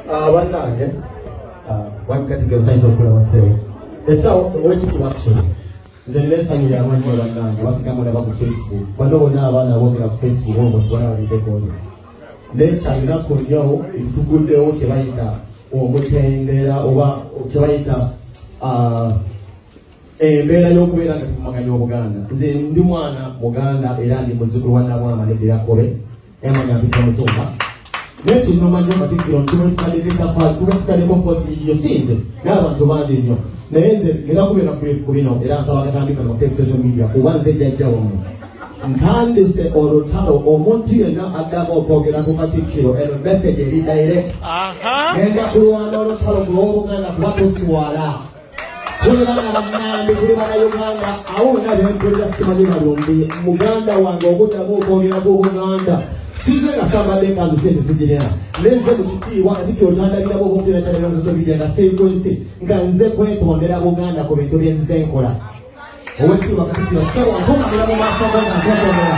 Bannange, wamukatikkiro, nsanyuse okulaba ssebo. Essaawa owekitiibwa, actually nze nina essanyu lyamaanyi nnyo. Bannange, basigamu ndaba ku Facebook, bano bonna abaana boogera ku Facebook almost bana baliddeko nze, naye kyalinaku nnyo tuguddewo kye bayita omutendera oba kye bayita embeera y'okubeera nga tuvumaganya Obuganda. Nze ndi mwana Muganda era ndi muzzukulu wa Nabwama neddirakobe emanya mpita Mutumba, naye kinnuma nnyo, Katikkiro, tuba tutaddeko force yo, si nze n'abantu bangi nnyo, naye nze ngenda kubeera brief ku bino era nsaba akatambi kano ku social media kuba nze jjajja wammwe. Ntandise olutalo, omuntu yenna addamu okwogera ku Katikkiro, eno message eri direct. Ngenda kulwana olutalo ku lw'Obuganda kuba tuswala. Tuli baana bannambi, tuli Bannayuganda. Awo wonna bempulira simanyi balumbi muganda wange okuddamu okwogera ku Buganda. Size nga sambadde enkanzu, sente sigirina, nenze mu kitiibwa Katikkiro kyandabiramu obumpira kyandabira mu social media nga seekwensi nga nze kwetondera Buganda ku bintu byenzize nkola. Owekitiibwa Katikkiro, ssebo, nkukamira mu maaso go nga nkwetondera.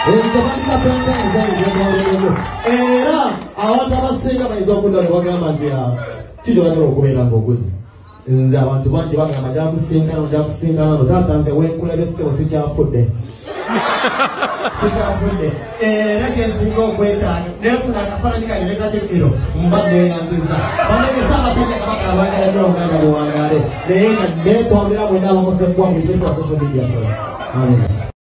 Nze bandika pempenze njetondedde, era abantu abasinga bayinza okudda ne bagamba nti kiki oyagala okubeera ng'oguzi. Nze abantu bangi bagamba njakusinkana, njakusinkana no taata. Nze wenkulabye, ssebo, sikyafudde, sikyafudde, era kyensinga okwetaaga nenfuna akafaananyi kange ne Katikkiro mba neeyanziza. Banegesa abasajja Kabaka abaagala nnyo Obuganda buwangaale, naye nga neetondera mwenna abakosebbwa mu bintu bya social media, ssebo. Amen.